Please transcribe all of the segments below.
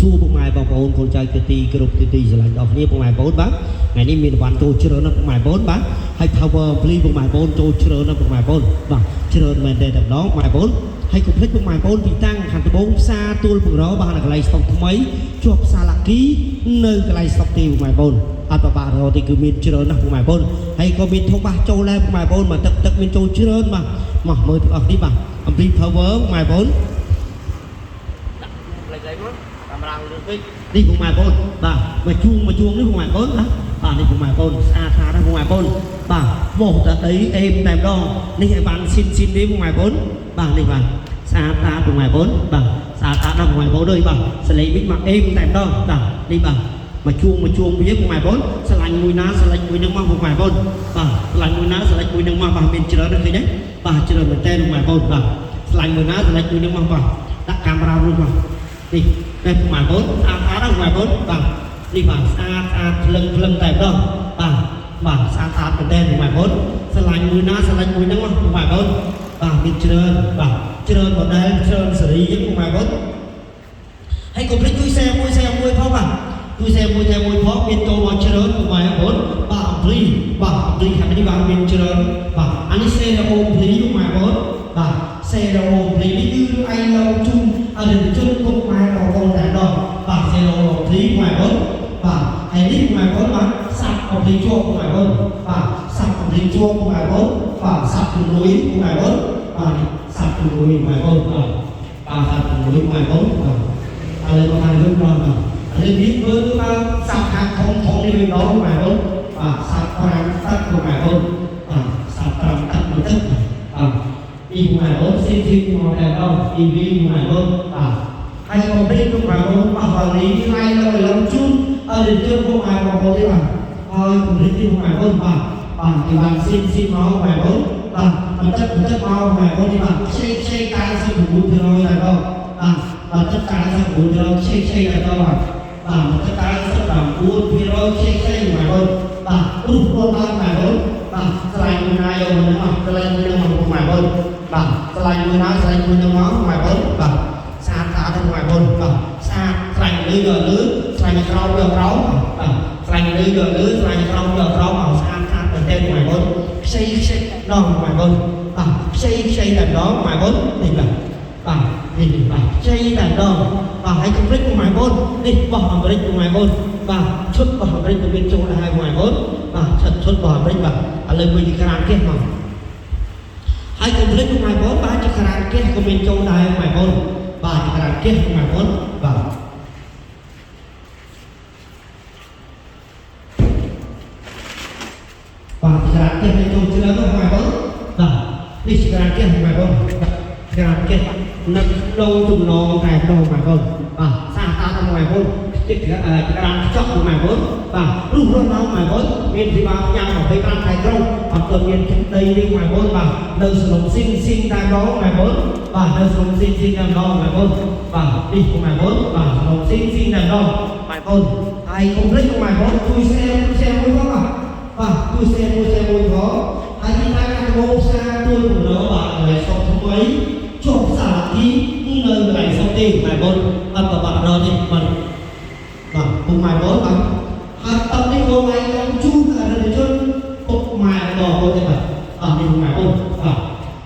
សួរពុកម៉ែបងប្អូនកូនចៅជាទីគោរពជាទីស្រឡាញ់ដល់គ្នាពុកម៉ែបងប្អូនបាទថ្ងៃនេះមានវ៉ាន់ចូលច្រើនណាស់ពុកម៉ែបងប្អូនបាទហើយ power ampli ពុកម៉ែបងប្អូនចូលច្រើនណាស់ពុកម៉ែបងប្អូនបាទច្រើនមែនទែនតែម្ដងពុកម៉ែបងប្អូនហើយកុំភ្លេចពុកម៉ែបងប្អូនទីតាំងខាងត្បូងផ្សារទួលពង្របាទនៅកន្លែងស្តុកថ្មីជាប់ផ្សារឡាគីនៅកន្លែងស្តុកទីពុកម៉ែបងប្អូនអត់ប្របាករកទីគឺមានច្រើនណាស់ពុកម៉ែបងប្អូនហើយក៏មានធុងបាសចូលដែរពុកម៉ែបងប្អូនមកទឹកទឹកមានចូលច្រើនបាទមកមើលទាំងអស់នេះបាទ ampli power ពុកម៉ែបងប្អូន លេចលេចមកតាមរាងលឿនពេកនេះពុកម៉ែបងប្អូនបាទមកជួងមកជួងនេះពុកម៉ែបងប្អូនណាបាទនេះពុកម៉ែបងប្អូនស្អាតស្អាតណាស់ពុកម៉ែបងប្អូនបាទបោះតែដីអេមតែម្ដងនេះឲ្យបានស៊ីនស៊ីននេះពុកម៉ែបងប្អូនបាទនេះបាទស្អាតស្អាតពុកម៉ែបងប្អូនបាទស្អាតស្អាតណាស់ពុកម៉ែបងប្អូនអើយបាទសលេងវិញមកអេមតែម្ដងបាទនេះបាទមកជួងមកជួងវាពុកម៉ែបងប្អូនស្រឡាញ់មួយណាស្រឡាញ់មួយនឹងមកពុកម៉ែបងប្អូនបាទស្រឡាញ់មួយណាស្រឡាញ់មួយនឹងមកបាទមានច្រើនណាស់ឃើញទេបាទច្រើនមែនតើពុកម៉ែបងប្អូនបាទស្រឡាញ់មួយណាស្រឡាញ់មួយនឹងមកបាទដាក់កាមេរ៉ារួចមក នេះនេះពុកម៉ែបងប្អូនស្អាតស្អាតណាស់ពុកម៉ែបងប្អូនបាទនេះបាទស្អាតស្អាតភ្លឹងភ្លឹងតែម្ដងបាទបាទស្អាតស្អាតមែនទែនពុកម៉ែបងប្អូនស្រឡាញ់មួយណាស្រឡាញ់មួយហ្នឹងមកពុកម៉ែបងប្អូនបាទមានច្រើនបាទច្រើន model ច្រើនស៊េរីហ្នឹងពុកម៉ែបងប្អូនហើយកុំភ្លេចជួយ share មួយ share មួយផងបាទជួយ share មួយ share មួយផងមានចូលមកច្រើនពុកម៉ែបងប្អូនបាទ ampli បាទ ampli ខាងនេះបាទមានច្រើនបាទអានេះ stereo ampli ពុកម៉ែបងប្អូនបាទ stereo ampli នេះគឺឯងឡងជូនអរិយជនពុកម៉ែបងប្អូនតែម្ដងបាទ stereo ampli ពុកម៉ែបងប្អូនបាទហើយនេះពុកម៉ែបងប្អូនបាទសាប់ ampli ជាប់ពុកម៉ែបងប្អូនបាទសាប់ ampli ជាប់ពុកម៉ែបងប្អូនបាទសាប់ជំនួយពុកម៉ែបងប្អូនបាទនេះសាប់ជំនួយពុកម៉ែបងប្អូនបាទបាទសាប់ជំនួយពុកម៉ែបងប្អូនបាទឥឡូវមកខាងវិញដល់បាទឥឡូវនេះមើលមកសាប់ខាងធំធំនេះវិញដល់ពុកម៉ែបងប្អូនបាទសាប់5ទឹកពុកម៉ែបងប្អូនបាទសាប់5ទឹកមួយទឹកបាទ អ៊ីម៉ែអូនស៊ីស៊ីមកតែដល់អ៊ីវីម៉ែអូនបាទហើយកុំភ្លេចពុកម៉ែអូនបោះវ៉ាលីថ្លៃដល់ឡងជូនអរិយជនពុកម៉ែបងប្អូនទេបាទហើយកុំភ្លេចទីពុកម៉ែអូនបាទបាទគេបានស៊ីស៊ីមកម៉ែអូនបាទបន្តិចបន្តិចមកម៉ែអូននេះបាទខ្ចីខ្ចី99%តែដល់បាទបន្តិច99%ខ្ចីខ្ចីតែដល់បាទបាទបន្តិច99%ខ្ចីខ្ចីម៉ែអូនបាទរុះរត់ដល់ម៉ែអូនបាទស្រឡាញ់មួយណាយកមួយនឹងអស់ស្រឡាញ់មួយនឹងមកពុកម៉ែអូនបាទស្រឡាញ់មួយណាស្រឡាញ់មួយនឹងមកម៉ែអូនបាទស្អាតស្អាតទៅម៉ែអូនបាទស្អាតស្រឡាញ់លឺក៏លឺស្រឡាញ់ក្រោមក៏ក្រោមបាទស្រឡាញ់លឺក៏លឺស្រឡាញ់ក្រោមក៏ក្រោមអស់ស្អាតស្អាតមែនទែនម៉ែអូនខ្ចីខ្ចីដល់ម៉ែអូនបាទខ្ចីខ្ចីតែម្ដងម៉ែអូននេះបាទបាទនេះបាទខ្ចីតែម្ដងបាទហើយកុំភ្លេចម៉ែអូននេះបោះអាមេរិកម៉ែអូនបាទឈុតបោះអាមេរិកក៏មានចូលដែរម៉ែអូនបាទឈុតឈុតបោះអាមេរិកបាទឥឡូវមួយក្រានគេមក ហើយកុំភ្លេចពុកម៉ែបងប្អូនបាទចក្រានគេក៏មានចូលដែរម៉ែបងប្អូនបាទចក្រានគេពុកម៉ែបងប្អូនបាទបាទចក្រានគេមានចូលច្រើនណាស់ម៉ែបងប្អូនបាទនេះចក្រានគេម៉ែបងប្អូនបាទចក្រានគេនៅក្នុងចំណងតែម្ដងម៉ែបងប្អូនបាទស្អាតស្អាតម៉ែបងប្អូនចក្រានខ្ចប់ម៉ែបងប្អូនបាទរុះរត់ដល់ម៉ែបងប្អូនមានសេវាញ៉ាំ25ខែក្រុងអត់ទាន់មានដីនេះម៉ែបងប្អូនបាទនៅសនំស៊ីនស៊ីនតែម្ដងម៉ែបងប្អូនបាទនៅសនំស៊ីនស៊ីនតែម្ដងម៉ែបងប្អូនបាទនេះម៉ែបងប្អូនបាទសនំស៊ីនស៊ីនតែម្ដងម៉ែបងប្អូនហើយកុំភ្លេចម៉ែបងប្អូនជួយ share ជួយ share មួយផងបាទបាទជួយ share មួយ share មួយផងហើយទីតាំងកាត់មកផ្សារទួលពងរបាទកន្លែងសុកថ្មីជាប់សាលាទីនៅកន្លែងសុកទេម៉ែបងប្អូនអត់ប្របាក់រត់ទេបាទបាទពុកម៉ែបងប្អូនបាទហើយតនេះបងឯងខ្ញុំជូនអរិយជនពុកម៉ែបងប្អូនទេបាទអត់នេះពុកម៉ែបងប្អូនបាទ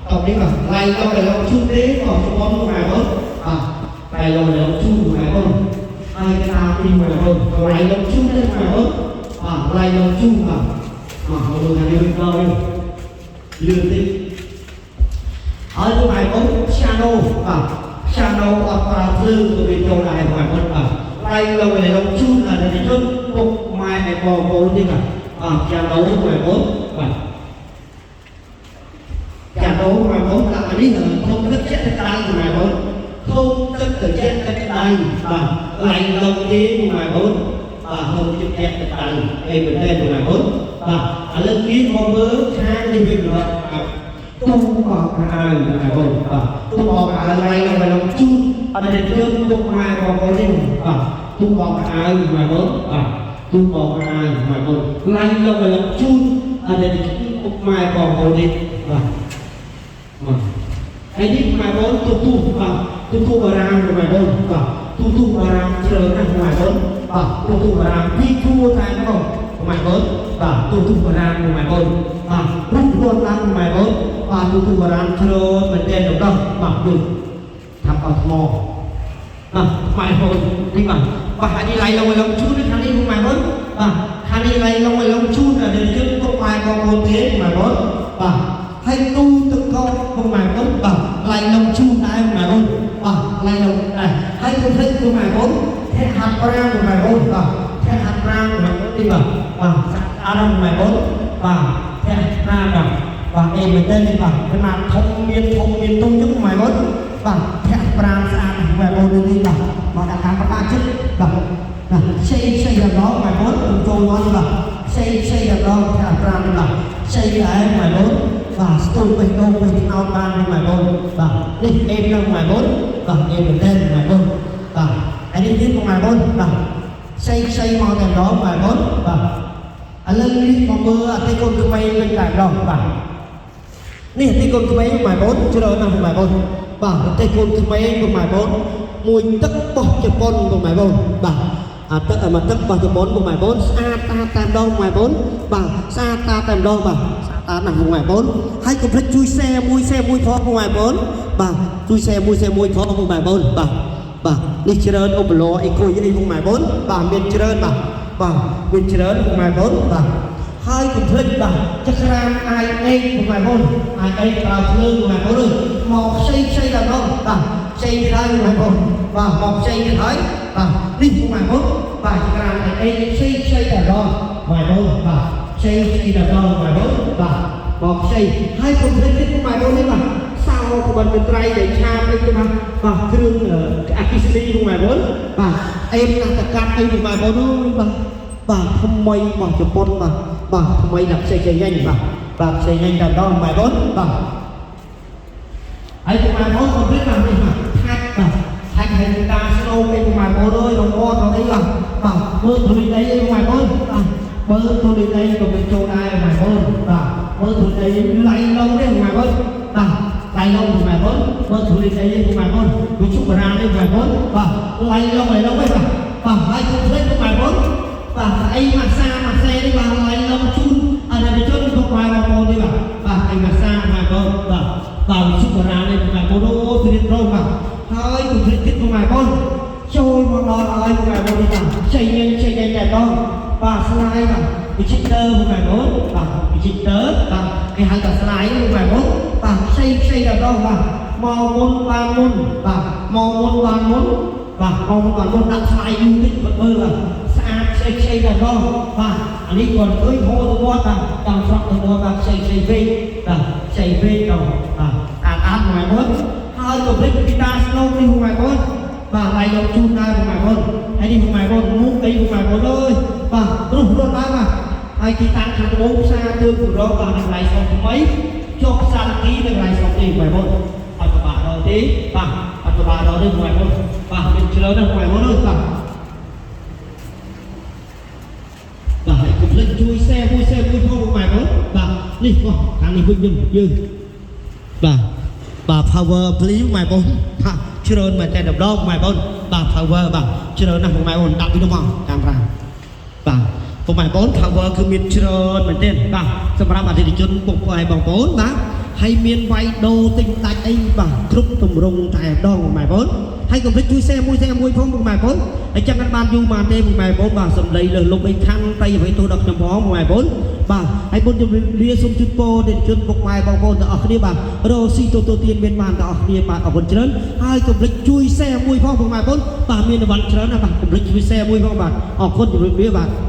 តនេះបាទឡៃដល់តែលោកជូនទេបងប្អូនពុកម៉ែបងប្អូនបាទឡៃដល់លោកជូនពុកម៉ែបងប្អូនហើយតាមទីម៉ែបងប្អូនឡៃលោកជូនទេម៉ែបងប្អូនបាទឡៃលោកជូនបាទមកមើលខាងនេះវិញដល់វិញលឿនតិចហើយពុកម៉ែបងប្អូន piano បាទ piano អត់ប្រើភ្លើងក៏មានចូលដែរពុកម៉ែបងប្អូនបាទឡៃលោកឯលោកជូនអរិយជនពុកម៉ែបងប្អូនទេបាទបាទ piano ពុកម៉ែបងប្អូនបាទ piano ម៉ែបងប្អូនដាក់នេះធំទឹកជាក់ទឹកក្តៅពុកម៉ែបងប្អូនធំទឹកទៅជាក់ទឹកក្តៅបាទឡៃលោកទេពុកម៉ែបងប្អូនបាទធំទឹកជាក់ទឹកក្តៅអីមែនទេពុកម៉ែបងប្អូនបាទឥឡូវគេមកមើលខាងនេះវិញបាទទូបោកអាវម៉ែបងប្អូនបាទទូបោកអាវឡៃលោកលោកជូនអរិយជនពុកម៉ែបងប្អូននេះបាទទូបោកអាវម៉ែបងប្អូនបាទទូបោកអាវម៉ែបងប្អូនឡៃលោកលោកជូនអរិយជនពុកម៉ែបងប្អូននេះបាទបាទហើយនេះម៉ែបងប្អូនទូទូបាទទូទូបារាំងម៉ែបងប្អូនបាទទូ ទូទូបារាមច្រើនណាស់បងប្អូនបាទទូទូបារាមពីរជួរតែម្ដងបងប្អូនបាទទូទូបារាមបងប្អូនបាទរុះរត់ឡើងបងប្អូនបាទទូទូបារាមច្រើនមែនទែនម្ដងបាទយល់ថាអត់ថ្មបាទម៉ែបងនេះបាទបាទអានេះឡៃឡងឡងជូនខាងនេះបងប្អូនបាទខាងនេះឡៃឡងឡងជូនដល់យើងទុកម៉ែបងប្អូនទេបងប្អូនបាទហើយទូទឹកកកបងប្អូនបាទឡៃឡងជូនដែរបងប្អូនបាទឡៃឡងដែរហើយកុំភ្លេចបងប្អូនធាក់ហាត់ប្រាំបងប្អូនបាទធាក់ហាត់ប្រាំបងប្អូននេះបាទបាទស្អាតបងប្អូនបាទធាក់ប្រាំបាទបាទអេមែនទេនេះបាទຂະຫນាតធំមានធំមានទុំចឹងបងប្អូនបាទធាក់ប្រាំស្អាតបងប្អូននេះបាទមកដាក់តាមប្រកាសចិត្តបាទណាផ្សេងផ្សេងដល់បងប្អូនចូលមកនេះបាទផ្សេងផ្សេងដល់ធាក់ប្រាំនេះបាទផ្សេងដែរបងប្អូនបាទស្ទូបេះដូងបេះថ្នោតបានបងប្អូនបាទនេះអេមនឹងបងប្អូនបាទអេមមែនទេបងប្អូនបាទហើយនេះទៀតបងប្អូនបាទផ្សេងផ្សេងមកតែម្ដងបងប្អូនបាទឥឡូវនេះមកមើលអតិកូនក្មេងវិញតែម្ដងបាទនេះទីកូនក្មេងបងប្អូនច្រើនណាស់បងប្អូនបាទប្រទេសកូនក្មេងបងប្អូនមួយទឹកបោះជប៉ុនបងប្អូនបាទអាទឹកមកទឹកបោះជប៉ុនបងប្អូនស្អាតតាតាមដងបងប្អូនបាទស្អាតតាតាមដងបាទស្អាតតាណាស់បងប្អូនហើយកុំភ្លេចជួយ share មួយ share មួយផងបងប្អូនបាទជួយ share មួយ share មួយផងបងប្អូនបាទបាទនេះច្រើនអូបឡអីគួយអីបងប្អូនបាទមានច្រើនបាទបាទមានច្រើនបងប្អូនបាទហើយកុំភ្លេចបាទចក្រាម i8 បងប្អូន i8 ប្រើភ្លើងបងប្អូនមកខ្ចីខ្ចីដល់ដល់បាទខ្ចីទៀតហើយបងប្អូនបាទមកខ្ចីទៀតហើយបាទនេះបងប្អូនបាទចក្រាម i8 ខ្ចីខ្ចីដល់ដល់បងប្អូនបាទខ្ចីខ្ចីដល់ដល់បងប្អូនបាទមកខ្ចីហើយកុំភ្លេចទៀតបងប្អូននេះបាទសោក្បិនមន្ត្រីដែលឆាបអីទៅបាទបាទគ្រឿងអគិសនីបងប្អូនបាទអេមណាស់តកាត់អីបងប្អូនអើយបាទបាទថ្មីរបស់ជប៉ុនបាទបាទថ្មីដល់ខ្ចីខ្ចីញ៉ាញ់បាទបាទខ្ចីញ៉ាញ់ដល់ដល់បងប្អូនបាទហើយបងប្អូនកុំភ្លេចបាទនេះបាទថាច់បាទថាច់ហើយតាស្នូកអីបងប្អូនអើយរងត់អីបាទបាទមើលធូលីដីអីបងប្អូនបាទមើលធូលីដីក៏មានចូលដែរបងប្អូនបាទមើលធូលីដីឡៃឡងទេបងប្អូនបាទឡៃឡងបងប្អូនមើលធូលីដីបងប្អូនវិជុបារានេះបងប្អូនបាទឡៃឡងឡៃឡងទេបាទបាទហើយកុំភ្លេចបងប្អូនបាទអីម៉ាសាម៉ាសេនេះបាទឡៃឡងជូនអរិយជនពុកម៉ែបងប្អូននេះបាទបាទអីម៉ាសាម៉ែបងបាទបាទវិជុបារានេះបងប្អូនអូត្រៀមត្រង់បាទហើយកុំភ្លេចទៀតបងប្អូនចូលមកដល់ហើយបងប្អូននេះបាទខ្ចីញ៉ាញ់ខ្ចីញ៉ាញ់តែដងបាទស្លាយបាទវិចិត្របងប្អូនបាទវិចិត្របាទគេហៅថាស្លាយបងប្អូនបាទខ្ចីខ្ចីតែដងបាទមកមុនបានមុនបាទមកមុនបានមុនបាទមកមុនបានមុនដាក់ស្លាយយូរតិចមើលបាទស្អាតខ្ចីខ្ចីតែដងបាទអានេះគាត់ឃើញហូរទៅវត្តបាទតាមស្រុកទៅវត្តបាទខ្ចីខ្ចីវិញបាទខ្ចីវិញដល់បាទអាតអាតបងប្អូនហើយកុំភ្លេចពីតាស្នូកនេះបងប្អូនបាទឡៃលោកជូនដែរបងប្អូនហើយនេះបងប្អូនមុខអីបងប្អូនអើយបាទរុះរត់ដែរបាទហើយទីតាំងខាងត្បូងផ្សារទើបគម្រោងបាទនៅកន្លែងស្រុកថ្មីជាប់ផ្សារគីនៅកន្លែងស្រុកនេះបងប្អូនអត់ពិបាកដល់ទេបាទអត់ពិបាកដល់ទេបងប្អូនបាទមានច្រើនណាស់បងប្អូនអើយបាទបាទហើយកុំភ្លេចជួយ share មួយ share មួយផងបងប្អូនបាទនេះបងខាងនេះវិញយើងយើងបាទបាទ power please បងប្អូនថាច្រើនមែនតែម្ដងបងប្អូនបាទ power បាទច្រើនណាស់បងប្អូនដាក់ពីនោះមកតាមប្រាំបាទបងប្អូន power គឺមានច្រើនមែនទេបាទសម្រាប់អតិថិជនពុកម៉ែបងប្អូនបាទហើយមានវាយដូរទិញដាច់អីបាទគ្រប់ទម្រង់តែម្ដងបងប្អូនហើយកុំភ្លេចជួយ share មួយ share មួយផងបងប្អូនហើយចាំกันបានយូរបានទេបងប្អូនបាទសំដីលើសលុបអីខណ្ឌតៃអ្វីទោសដល់ខ្ញុំផងបងប្អូនបាទហើយបុណ្យជំរាបលាសូមជូនពរអតិថិជនពុកម៉ែបងប្អូនទាំងអស់គ្នាបាទរកស៊ីទូទូទានមានបានទាំងអស់គ្នាបាទអរគុណច្រើនហើយកុំភ្លេចជួយ share មួយផងបងប្អូនបាទមានរង្វាន់ច្រើនណាស់បាទកុំភ្លេចជួយ share មួយផងបាទអរគុណជំរាបលាបាទ។